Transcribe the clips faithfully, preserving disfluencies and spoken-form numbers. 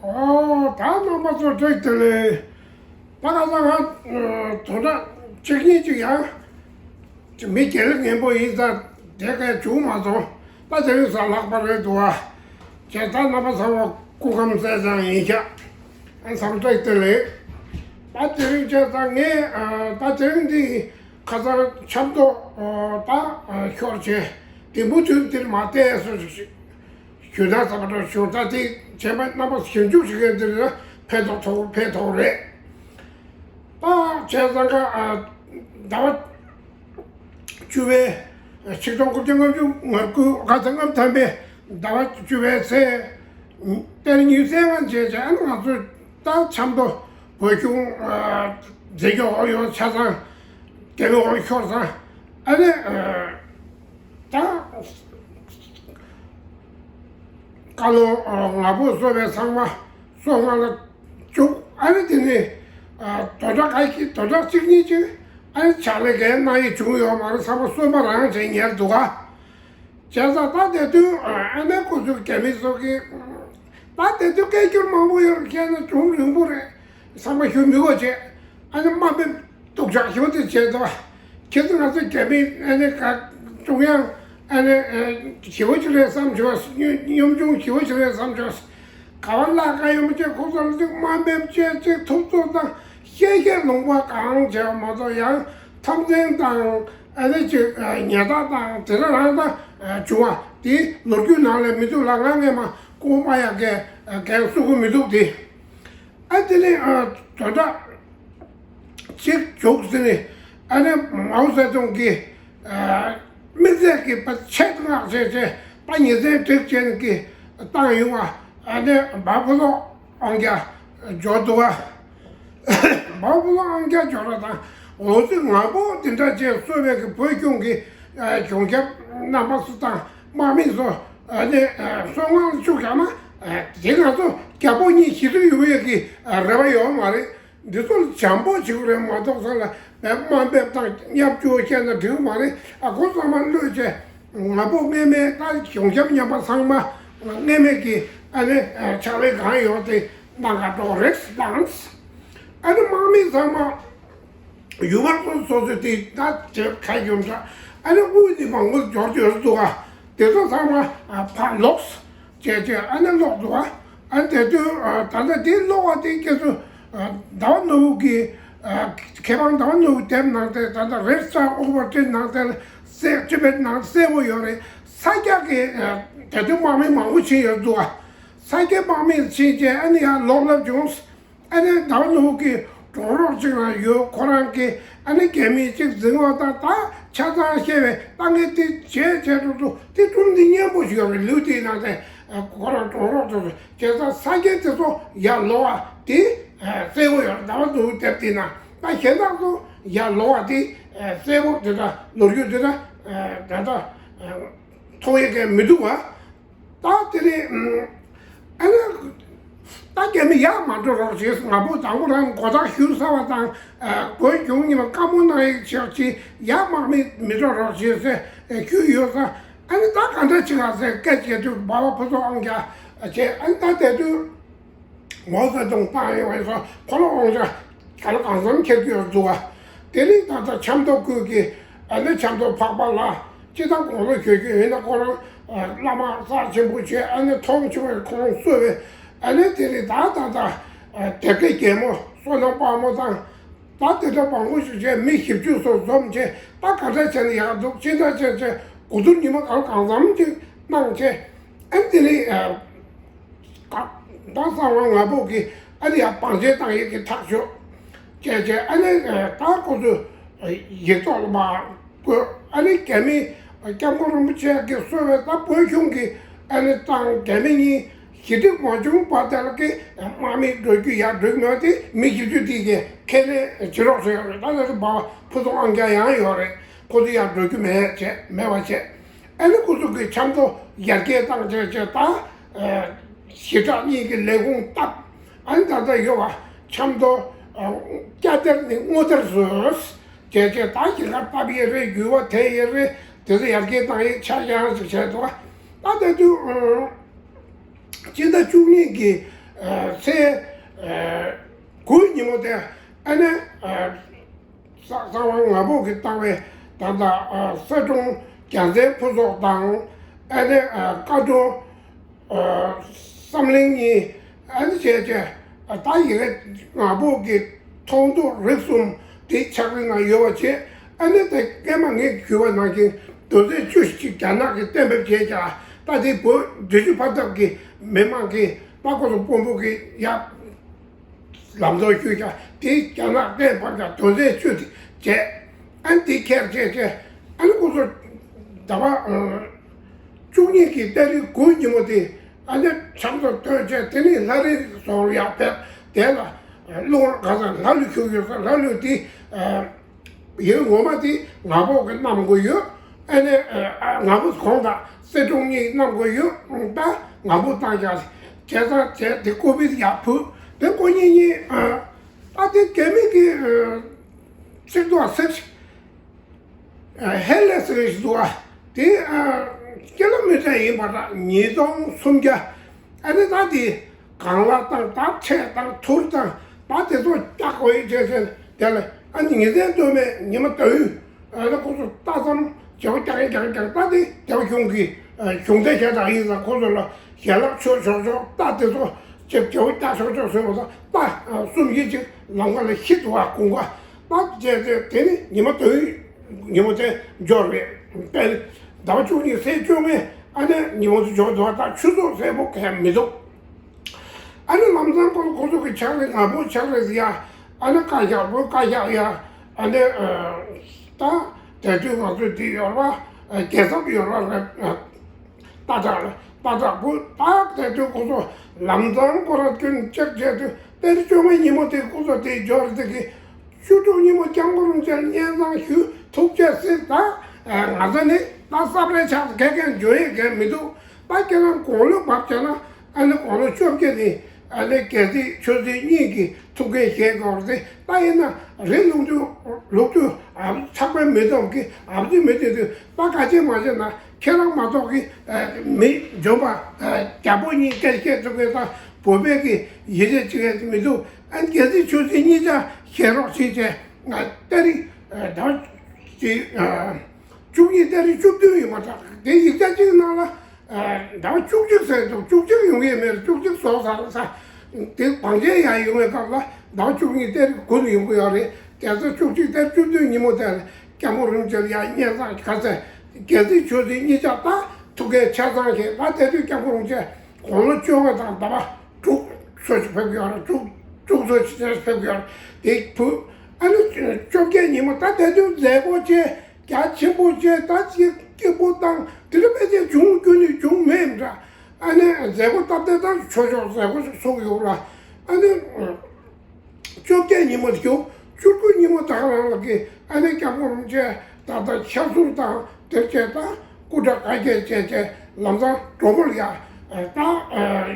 ཨོ་ད་རྣམ་པ་ཚོ་བཀྲ་ཤིས་བདེ་ལེགས། ད་ག་ས་ང་དོན་དག་གཅིག་གཉིས་ཅིག་ཡང་མི་དགེ་ལེགས་ངན་པོ་ཡིན་ཙང་དེ་གས་བྱུང་མ་སོང་། ད་དེ་རིང་གཟའ་ལྷག་པ་རེད་འདུག་ཨ། བྱས་ཙང་རྣམ་པ་ཚང་མ་སྐུ་ཁམས་བཟང་ཡིན་ཤག་ཨ་ཚང་བཀྲ་ཤིས་བདེ་ལེགས། ད་དེ་རིང་བྱས་ཙང་ངས་ད་དེ་རིང་འདི་ཁ་སང་ཆབ་མདོ་ད་ཤོར་བྱས་དེ་མུ་མཐུད་འདིར་མ་བལྟས་སོ། ཞུ་དག་ཚ་པ་འགྲོ་བྱུང་། ད་དེ་བྱས་པ་རྣམ་པ་ཞིབ་འཇུག་བྱེད་མཁན་དེ་ལ་ཕན་ཐོགས་ཐོགས་ཕན་ཐོགས་རེད། ད་བྱས་ཙང་ཀ་ཟླ་བ་བཅུ་པའི་ཆིག་སྟོང་དགུ་བརྒྱ་ལྔ་བཅུ་ང་དགུ་ག་ཚ་ལྔ་བཅུ་ཐམ་པའི་ཟླ་བ་བཅུ་པའི་ཚེས་དེར་ཉིན་གསལ་ངན་བྱས་བྱས་ཨ་ནི་ང་ཚོས་ད་ཆབ་མདོ་བོད་གཞུང་མཛད་ཀྱི་འོག་ཡོད་ཆ་ཚང་རྒྱ་མི་འོག་ཤོར་ཚང་ཨ་ནི། ད་བཀའ་བློན་ང་ཕོད་སོགས་པའི་ཚང་མ་སོ་ལྔ་ལ་བཅུག་ཨ་ནི་དེ་ནི་དོན་དག་ག་ཞིག་དོན་དག་གཅིག་གཉིས་ཅིག་ཨ་ནི་ཕྱག་ལས་འགན་གནང་ཡས་བྱུང་ཡོད་མ་རེད། ཚང་མ་གསོན་པ་རང་བྱས་ཉར་འདུག་ག་བྱས་ཙང་ད་དེ་དུས་ཨ་ནི་ཁོ་ཚོའི་རྒྱ་མི་ཚོ་གིས་ད་དེ་དུས་སྐད་སྒྱུར་མང་པོ་ཡོད་རེད། བཤད་ན་ཅུང་རིང་པོ་རེད། ཚང་མ་ཞུ་མི་དགོས་བྱས་ཨ་ནི་དམའ་འབེབས། སྡུག་ཅག་ཞེ་པོ་དེ་བྱས་འདུག་ཁྱེད་ཚོ་ང་ཚོ་རྒྱ་མི་ཨ་ནི་ག་ཀྲུང་དབྱང་ཨ་ནི་ཞེ་པོ་ཅིག་རེད་བསམ་བྱུང་། གཉོམ་ཆུང་ཞེ་པོ་ཅིག་རེད་བསམ་བྱུང་། ག་བ་ལ་ག་ཡོད་མ་བྱས་ཁོ་ཚོ་ལ་ཅིག་དམའ་འབེབས་བྱས་ཅིག་ཐུབ་ཚོད་དང་བཤད་བཤད་ལུང་པ་གང་བྱས་པ་མ་གཏོགས་ཡང་འཐབ་འཛིང་དང་ཨ་ནི་ཅིག་ཉེས་རྡུང་དང་དེ་འདྲ་རང་དང་བྱུང་བ་དེ་ལོ་རྒྱུས་ནང་ལ་མི་འདུག་ལ། ང་སྔས་མ་སྐུ་ངོ་པ་ཡ་གས་གས་གསུང་གི་མི་འདུག་དེ། ཨ་དེ་ནས་དོན་དག་ཅིག་བྱུང་ཟིན་ནས་ཨ་ནི་མའོ་ཙེ་ཏུང་གིས་དམིགས་བསལ་གྱི་པ་ཆེད་མངགས་བྱས་བྱས་པ་ཉིན་མཚན་དྲུག་ཅན་གྱི་བཏང་ཡོང་བ་ཨ་ནི་འབའ་ཕུ་ལོ་ཨང་རྒྱ་འབྱོར་འདུག་བ། འབའ་ཕུ་ལོ་ཨང་རྒྱ་འབྱོར་བ་དང་འོ་ཙི་ང་པོ་དེ་འདྲ་བྱས་གསོ་བའི་གི་བོད་གཞུང་གི་གཞུང་ཞབས་རྣམ་པ་ཚོ་དང་དམག་མི་ཚོ་ཨ་ནི་སོ་ངང་བཅུག་བཞག་ན་དེ་ང་ཚོ་རྒྱལ་པོ་གཉིས་ཞི་ལུས་ཡོང་ཡས་ཀྱི་རེ་བ་ཡོད་མ་རེད། འདི་ཚོ་ལ་བྱམས་པོ་བྱེད་དགོས་རེད་མ་གཏོགས་ས་ལ་དམའ་འབེབས་དང་བརྙས་བཅོས་བཤད་ན་འགྲིག་མ་རེད། ཨ་ཁོ་ཚང་མ་གློད་བྱས་ང་པོ་སྔས་མའི་ད་གཞུང་ཞབས་རྣམ་པ་ཚང་མ་སྔས་མའི་གི་ཨ་ནི་ཕྱག་ལས་གང་ཡོད་དེ་གནང་ག་འགྲོ་རེད་དང་། ཨ་ནི་དམག་མི་ཚང་མ་ཡུལ་བར་སོ་སོ་སོ་དེ་ད་དེ་ཁ་ཡོང་འདྲ་ཨ་ནི་དབུས་ནི་མང་པོ་འབྱོར་འབྱོར་འདུག་ག་དེ་ཚོ་ཚང་མ་ཕར་ལོགས། བྱས་བྱས་ཨ་ནི་ལོག་འདུག་ཨ། ཨ་ནི་དེ་དུས་ད་ལྟ་དེ་ལོག་པ་དེ་སྐྱེ་ཚུལ་ཟླ་བ་ནོར་བུ་གི་མཁས་པ་ཟླ་བ་ནོར་བུ་དེབ་ནང་དེ་ད་ལྟ་རེད་སྟར་ཨོ་བར་ཊི་ནང་དེ་གསལ་ཅི་བེད་ནང་གསལ་པོ་ཡོད་རེད། ས་སྐྱ་གི་དེ་དུས་དམག་མི་མང་པོ་ཕྱིན་ཡོད་འདུག་ཨ། ས་སྐྱ་དམག་མི་ཕྱིན་བྱས་ཨ་ནི་ཡང་ལོག་ལབ་བྱུང་། ཨ་ནི་ཟླ་བ་ནོར་བུ་གི་གྲོགས་རོགས་ཅིག་ལ་ཡོད། ཁོ་རང་གིས་ཨ་ནི་རྒྱ་མིའི་ཅིག་འཛིང་བ་དང་ད་ཆ་ཚང་བཤད་པའི་ད་ངས་དེ་བྱས་བྱས་འགྲོ་འདུག་དེ་སྒྲུང་འདི་སྙན་པོ་ཞིག་ཡོད་རེད། ལེའུ་དེའི་ནང་དེ་ཁོ་རང་གྲོགས་རོགས་ཚོ་བྱས་ཙང་ས་སྐྱ་དེ་ཚོ་ཡར་ལོག་པ་དེ་གསལ་པོ་ཡོད་རེད། ཟླ་བ་ནོར་བུ་དེབ་དེའི་ནང་ད་གཞན་དག་ཚོ་ཡར་ལོག་པ་དེ་གསལ་པོ་དེ་འདྲ་ལོ་རྒྱུས་དེ་འདྲ་ད་ལྟ་མཐོང་ཡས་མཁན་མི་འདུག་བ། ད་དེ་ནས་ཨ་ནི་ད་རྒྱ་མི་ཡར་མ་འགྲོ་རོགས་བྱས། ང་པོ་དང་པོ་རང་མགོ་བཏགས་ཞུ་ཚར་བ་དང་བོད་གཞུང་གཉིས་པ་བཀའ་མོལ་གནང་ཡས་ཆེད་ཅིག་ཡར་དམག་མི་མི་འགྲོ་རོགས་བྱས་ཟེར་ཞུས་ཡོད་ཙང་ཨ་ནི་ད་ག་འདྲ་བྱེད་ག་ཟེར་སྐད་ཆ་དུས་འབའ་བ་ཕུན་ཚོགས་དབང་རྒྱལ་བྱས་ཨ་ནི་ད་དེ་དུས། མའོ་ཙེ་ཏུང་བཏང་ཡོང་བའི་སོ་ཁོ་ལོ་དབང་ཆ་ག་ལ་གང་འཚམ་ཁྱེར་གྱི་ཡོད་འདུག་ག་དེ་ནས་ད་ལྟ་ཆབ་མདོ་ཁུལ་གྱི་ཨ་ནི་ཆབ་མདོ་འཕགས་པ་ལ་སྤྱི་བཏང་དགུང་ལོ་གཞོན་སྐྱེས་ཡིན་ན་ཁོ་རང་བླ་མ་རྩ་ཆེན་པོ་བྱས་ཨ་ནི་མཐོང་ཆུང་བའི་ཁོང་གསོལ་བའི་ཨ་ནི་དེ་ནས་ད་ད་ད་དེབ་སྐྱེལ་རྒྱལ་མོ་བསོད་ནམས་དཔལ་མོ་དང་། ད་དེ་འདྲ་མང་པོ་ཞིག་བྱས་མི་བཞི་བཅུ་སོགས་འཛོམས་བྱས་ད་ག་འདྲ་བྱས་ན་ཡག་འདུག་ཅི་འདྲ་བྱས་བྱས་གོ་བསྡུར་ཉི་མ་གང་གང་འཚམ་ཅིག་གནང་བྱས་ཨ་ནི་དེ་ནས་ད་གསང་བ་ང་པོ་གི་ཨ་ནི་ཡང་བང་ཆེན་བཏང་ཡས་ཀྱི་ཐག་ཆོད་བྱས་བྱས་ཨ་ནི་ད་ཁོ་ཚོས་ཡིག་ཐོག་ལ་མ་བཀོད་ཨ་ནི་རྒྱ་མི་སྐྱབས་མགོན་རིན་པོ་ཆེ་གི་གསོལ་བས་ད་བོད་གཞུང་གི་ཨ་ནི་དང་རྒྱ་མི་གཉིས། ཞི་འགྲིག་མ་བྱུང་བར་དེ་ལ་ཀི་དམག་མི་འགྲོ་རྒྱུ་ཡར་འགྲོ་གི་མེད་དེ་མི་བཞི་བཅུ་དེ་གས་ཁས་ལེན་བྱེད་རོགས་ཟེར་ཡོད་རེད། ད་ལྟ་དུ་འབའ་བ་ཕུན་ཚོགས་དབང་རྒྱལ་ཡང་ཡོད་རེད། ཁོ་ཚོ་ཡར་འགྲོ་རྒྱུ་མེད་བྱས་མེད་པ་བྱས། ཨ་ནི་ཁོ་ཚོ་གི་ཆབ་མདོ་ཡར་རྒྱས་བཏང་བྱས་བྱས་ད་ཞི་དྲག་གཉིས་ཀྱི་ལས་ཁུངས་བཏབ། ཨ་ནི་ད་ལྟ་ཡོད་བ་ཆབ་མདོ་སྐྱ་སྟེར་ནས་སྔོ་སྟེར་བཟོས། བྱས་བྱས་ད་ཞིང་ཁ་བཏབ་ཡས་རེད། རྒྱུ་བ་དེད་ཡས་རེད། དེ་ཚོ་ཡར་རྒྱས་བཏང་ཡས་ཆ་ཡང་ཞིག་བྱས་འདུག་ད་ལྟ་དུས་སྤྱི་ཟླ་བཅུ་གཉིས་ཀྱི་ ཚེས་དགུའི་ཉིན་མོ་དེ་ཨ་ནི་གསང་བ་ང་ཕོད་ཀྱིས་བཏང་བའི་ད་ལྟ་གསེར་སྒྲོམ་རྒྱལ་མཚན་ཕུན་ཚོགས་དང་ཨ་ནི་བཀའ་འགྲོ་བསམ་གླིང་གཉིས་ཨ་ནི་བྱས་བྱས་ད་ཡི་གེ་ང་ཕོད་ཀྱི་མཐོང་ཐོས་རིག་གསུམ་དེ་ཕྱག་ལེན་ནང་ཡོད་པ་བྱས། ཨ་ནི་དེ་སྐད་མ་ངས་ཞུས་པ་ནང་བཞིན་རྡོ་རྗེ་བཅུ་ཞིག་རྒྱ་ནག་གིས་གཏན་འབེབས་བྱས་ཀྱང་ད་དེ་བོད་འབྲི་ཆུ་ཕ་ཐབ་ཀྱི་མི་མང་གིས་པ་ཀོ་སོ་དཔོན་པོ་གིས་ཡ་ལམ་སྟོན་ཞུས་ཀྱང་དེ་རྒྱ་ནག་གཏན་ཕབ་ཀྱང་རྡོ་རྗེ་བཅུ་དེ་བྱས། ཨ་ནི་དེ་ཁྱེར་བྱས་བྱས་ཨ་ནི་ཁོ་ཚོ་ཟླ་བ་བཅུ་གཉིས་ཀྱི་ཏ་རིག་དགུ་ཉིན་མོ་དེ་ཨ་ནི་ཆབ་མདོ་ཐོན་བྱས་དེ་ནས་ལྷ་རི་སོང་ཡག་ཕེབས་དེ་ལ་ཀླུ་གང་ཟག་ལྷ་ལུས་ཞུགས་ཡོད་ས་ལྷ་ལུས་དེ། ཡིན་ངོ་མ་དེ་ང་ཕོད་ཀྱིས་བསྣམས་དགོས་ཡོད། ཨ་ནི་ང་ཕོད་གོང་དང་གསེར་སྒྲོམ་གཉིས་བསྣམས་དགོས་ཡོད། ད་ང་ཕོད་བཏང་ཀྱང་བྱས་ཙང་བྱས་དེ་ཀོ་བིད་ཡག་ཕུད་དེ་ཀོ་གཉིས་གཉིས་ད་དེ་རྒྱ་མི་གི་ཚིག་ཐོག་ཟེར་ཧེ་ལེ་ཟེར་ཞིག་འདུག་ཨ། དེ་ཀི་ལོ་མི་ཊར་ཡིན་པ་འདྲ་ཉིས་སྟོང་སུམ་བརྒྱ། ཨ་ནི་ད་དེ་གང་ལ་བཏང་ད་ཆས་བཏང་ཐུར་བཏང་ད་དེ་ཚོ་རྒྱག་དགོས་ཡིན་བྱས་བྱས་དེ་ལ་ཨ་ནི་ཉིན་མཚན་ལྟོས་མེད་ཉི་མ་ཟླ་འོད་ཨ་ནི་ཁོ་ཚོ་ལྟ་ཙམ་བྱེད་པ་རྒྱག་ཡིན་རྒྱག་རྒྱག་ད་དེ་རྒྱ་གཞུང་གི་གཞུང་འབྲེལ་ཞེ་དྲག་ཡིན་ཙང་ཁོ་ཚོ་ལ་ཞལ་ལག་མཆོད་ཆོག་ཆོག་ད་དེ་ཚོ་ཅིག་བྱེད་པ་རྒྱག་ཆོག་ཆོག་ཟེར་བ་དང་ད་གསུམ་བཞི་ཅིག་ལམ་ཁ་ལ་ཤི་འདུག་ཨ་དགུན་ཁ། ད་བྱས་ཏེ་དེ་ནི་ཉི་མ་དོན་ཉི་མ་དེ་འབྱོར་བས་དཔེར་ཟླ་བ་བཅུ་གཉིས་ཚེས་བཅོ་ལྔ་ཨ་ནི་ཉི་མ་དེ་འབྱོར་འདུག་ད་ཆུ་ཚོད་གསལ་པོ་གང་ཡང་མི་འདུག་ཨ་ནི་ལམ་སང་ཁོ་ཁོ་ཚོ་གི་ཕྱག་ལས་ང་ཕོད་ཕྱག་ལས་ཡ་ཨ་ནི་བཀའ་ཤག་བོད་བཀའ་ཤག་ཡ་ཨ་ནི་ད་དེ་དུས་ང་ཚོས་དེ་ཡོད་ར་རྒྱལ་ཚབ་ཡོད་ར་རེད། ཏ་ཏྲ་ཏ་ཏྲ་ཁོ་ཏག་དེ་དུས་ཁོ་ཚོ་ལམ་སང་ཁོ་ར་སྐྱོན་ཅེག་བྱས་དུས་དཔེར་བཅོ་ལྔ་ཉིན་མོ་དེ་ཁོ་ཚོ་དེ་འབྱོར་དེ་གི་བཅུ་དྲུག་ཉིན་མོ་སྐྱབས་མགོན་རིན་པོ་ཆེར་སྙན་སེང་ཞུ་ཐུགས་རྗེ་གཟིགས་ད། ང་ཚོ་ནི་ད་བསམ་བློའི་ཆགས་དགེ་རྒན་འཇོན་ཡས་རྒན་མི་འདུག་ད་ཁྱེད་རང་དགུང་ལོ་བབས་བྱས་ན་ཨ་ནི་དགུང་ལོ་བཅོ་བརྒྱད་ནི་ཨ་ནི་སྒལ་ཚིགས་མཆུ་ཚིགས་གཉིས་ཀྱི་ཐུགས་འགན་བཞེས་དགོས་རེད། ད་ཡིན་ན་རི་ལུང་དུ་ལུག་དུ་ཨ་ཚགས་པའི་མི་ཐོབ་ཀྱི་ཨ་ཙི་མི་དེ་དུས་ད་ག་ཅི་མ་བྱས་ན། ཁྱེད་རང་མ་གཏོགས་ཀྱི་མི་འཇོན་པ་རྒྱ་པོ་གཉིས་སྐད་བཤད་ཐུབ་མཁན་དང་བོད་པའི་གི་ཡིད་ཆེས་བྱེད་མཁན་མི་འདུག་ཨ་ནི་སྒལ་ཚིགས་མཆུ་ཚིགས་གཉིས་ཆ་ཤེས་རོགས་བྱེད་ཅེས་ང་ཏ་རིག་ཟླ་བ་གཅིག་བཅུ་གཉིས་ཏ་རིག་བཅུ་བདུན་ཡིན་པ་འདྲ། དེ་ཡིག་ཆ་གཅིག་ནང་ལ་ཟླ་བ་བཅུ་གཅིག་ཟེར་འདུག་བཅུ་གཅིག་ཡོང་གི་མེད། བཅུ་གཅིག་རྫོགས་ཚར་ས་དེ་བང་ཆེན་ཡར་ཡོང་བའི་སྐབས་ལ་ཟླ་བ་བཅུ་གཉིས་ཏ་རིག་དགུ་ནས་ཡོང་གི་ཡོད་རེད། དེ་ཚོ་བཅུ་གཅིག་ཏ་རིག་བཅུ་བདུན་ཉིན་མོ་དེར། སྐྱབས་མགོན་རིན་པོ་ཆེ་ལ་ཡང་སྙན་སེང་ག་ཚད། སྒལ་ཚིགས་མཆུ་ཚིགས་གཉིས་ཆ་ད་ཐུགས་འགན་ཆ་ཚང་བཞེས། ད་དེ་དུས་སྐྱབས་མགོན་རིན་པོ་ཆེ་དགུང་ལོ་བཅོ་ལྔ་དང་ཟླ་བ་དྲུག་ཚོ་ཞིག་ཕེབས་ཀྱི་ཡོད་རེད། དྲུག་དྲུག་ཚོ་ཞིག་ཕེབས་ཀྱི་ཡོད་རེད། དེ་བུ་ཨ་ནི་བཅོ་བརྒྱད་ཉིན་མོ་ད་དེ་དུས་མཛད་སྒོ་བཅས་རྒྱ་ཆེན་པོ་བཅས་ད་ཅིག་སྐྱིད་པོ་བཏང་དེ་འདྲ་དཔེ་ཆ་བྱུང་རྒྱུ་ནི་བྱུང་མེད་འདྲ། ཨ་ནི་མཛད་སྒོ་སྟབས་བདེ་དང་ཆོས་ཕྱོགས་མཛད་སྒོ་ཞིག་ཚོགས་ཡོད་ར། ཨ་ནི། བཅོ་བརྒྱད་ཉིན་མོ་དེ་བཅུ་དགུ་ཉིན་མོ་དག་རང་ལ་གི་ཨ་ནི་སྐྱབས་མགོན་རིན་པོ་ཆེ་ད་ལྟ་ཕྱག་ཟུར་དང་དེ་བཅས་དང་སྐུ་དྲག་ཁ་ཤས་བཅས་བཅས་ལམ་སང་གྲོ་མོར་ཡ་ད་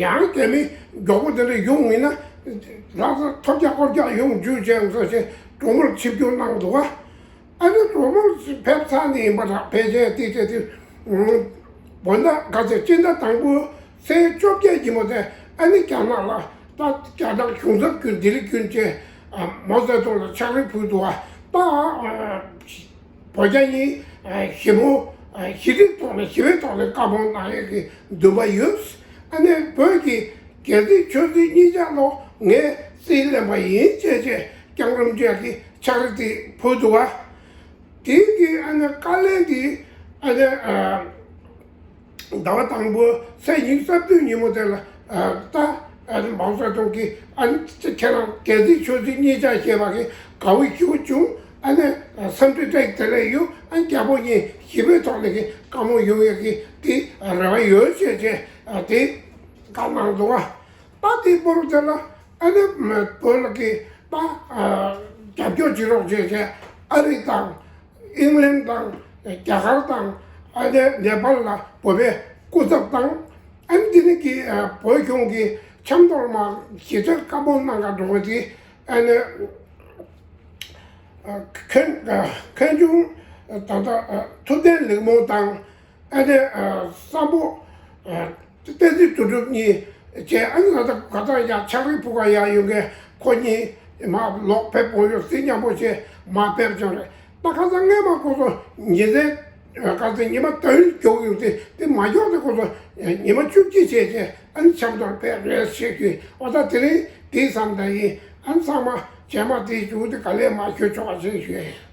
ཡང་རྒྱ་མི་མགྱོགས་པོ་དེ་འདྲ་ཡོང་ཡིན་ན་ལྷ་ས་ཐོལ་རྒྱག་སྐོར་རྒྱག་ཡོང་རྒྱུ་བྱས་ཡོང་ས་ཞེས་གྲོ་མོར་ཆིབས་བསྒྱུར་གནང་འདུག་བ། ཨ་ནི་གྲོ་མོ་ཕེབས་ཚར་ནས་ཡིན་པ་འདྲ་ཕལ་ཆེར་དེ་བྱས་དུས། བོད་ཟླ་ག་ཚོད་སྤྱི་ཟླ་དང་པོ་ཚེས་བཅོ་བརྒྱད་ཉིན་མོ་དེ་ཨ་ནི་རྒྱ་ནག་ལ་ད་རྒྱ་ནག་གཞུང་ཚབ་ཀྱི་ལྡི་ལི་ཀུན་བཅས་མའོ་ཙེ་ཏུང་ལ་ཕྱག་རོགས་ཕུལ་འདུག་བ། ད་བོད་རྒྱ་གཉིས་ཞི་མོ་ཞི་བདེའི་ཐོག་ནས་ཞི་བའི་ཐོག་ནས་བཀའ་མོལ་གནང་ཡས་ཀྱི་འདུན་པ་ཡོད། ཨ་ནི་བོད་ཀྱི་སྒལ་ཚིགས་མཆུ་ཚིགས་གཉིས་ཆ་ལོ་ངས་རྩིས་ལེན་པ་ཡིན་ཅེས་བཅས་སྐྱབས་མགོན་རིན་པོ་ཆེ་གིས་ཕྱག་རོགས་དེ་ཕུལ་འདུག་བ། དེའི་གི་ཨ་ནི་བཀའ་ལན་དེ་ཨ་ནི་ཟླ་བ་དང་པོ་ཚེས་ཉི་ཤུ་རྩ་བདུན་ཉིན་མོ་དེ་ལ་ད་ཨ་ནི་མའོ་ཙེ་ཏུང་གིས་ཨ་ནི་ཁྱེད་རང་སྒལ་ཚིགས་མཆུ་ཚིགས་གཉིས་ཆ་ཞེས་པ་གི་དགའ་བོ་ཞེ་པོ་བྱུང་། ཨ་ནི་འཚམས་འདྲི་སྤྲད་དེ་ལས་ཡོད། ཨ་ནི་རྒྱལ་པོ་གཉིས་ཞི་བའི་ཐོག་ནས་གི་བཀའ་མོལ་ཡོང་ཡག་གི་དེ་རེ་བ་ཡོད་ཅེས་བྱས་དེ་བཀའ་གནང་འདུག་བ། ད་དེའི་བར་དེ་ལ་ཨ་ནི་བོད་ལ་གི་ད་རྒྱབ་སྐྱོར་བྱེད་རོགས་བྱས་བྱས་ཨ་རི་དང་ཨིང་ལན་དང་རྒྱ་གར་དང་ཨ་ནི་ནེ་པཱལ་ལ་བོད་པའི་སྐུ་ཚབ་དང་ཨ་ནི་དེ་ནི་གི་བོད་གཞུང་གི་ཆབ་མདོར་མ་ཞེ་དྲག་བཀའ་མོལ་གནང་ག་འགྲོ་བ་དེ་ཨ་ནི་མཁན་མཁན་ཆུང་ད་ལྟ་ཐུབ་བསྟན་ལེགས་མོ་དང་། ཨ་ནི་བསམ་པོ་བསྟན་འཛིན་དོན་གྲུབ་གཉིས་ བྱས། ཨ་ནི་ད་ལྟ་ག་ད་ཡ་ཕྱག་རིས་ཕུལ་ག་ཡ་ཡོང་མཁན་ཁོ་གཉིས་མར་ལོག་ཕེབས་འོང་ཡོད་ཟེར། མཉམ་པོ་བྱས་མར་ཕེབས་བྱུང་རེད། ད་ཁ་སང་སྔས་མ་ཁོ་ཚོ་ཉིན་མཚན་ག་ཚོད་ཉི་མ་དོན་མགྱོགས་ཡོང་དེ་དེ་མ་མགྱོགས་དེ་ཁོ་ཚོ་ཉི་མ་བཅུ་གཅིག་བྱས་བྱས་ཨ་ནི་ཆབ་མདོར་ཕེབས་རེད་ཟེར་གྱི། འོ་ད་དེ་རིང་དེ་བསམ་ད་ཡིན། ཨ་ནི་ཚང་མ་རྗེས་མ་དེའི་མཇུག་དེ་ག་ལེར་མར་ཞུ་ཆོག་པ་ཞིག་ཞུ་ཡ་ཡིན།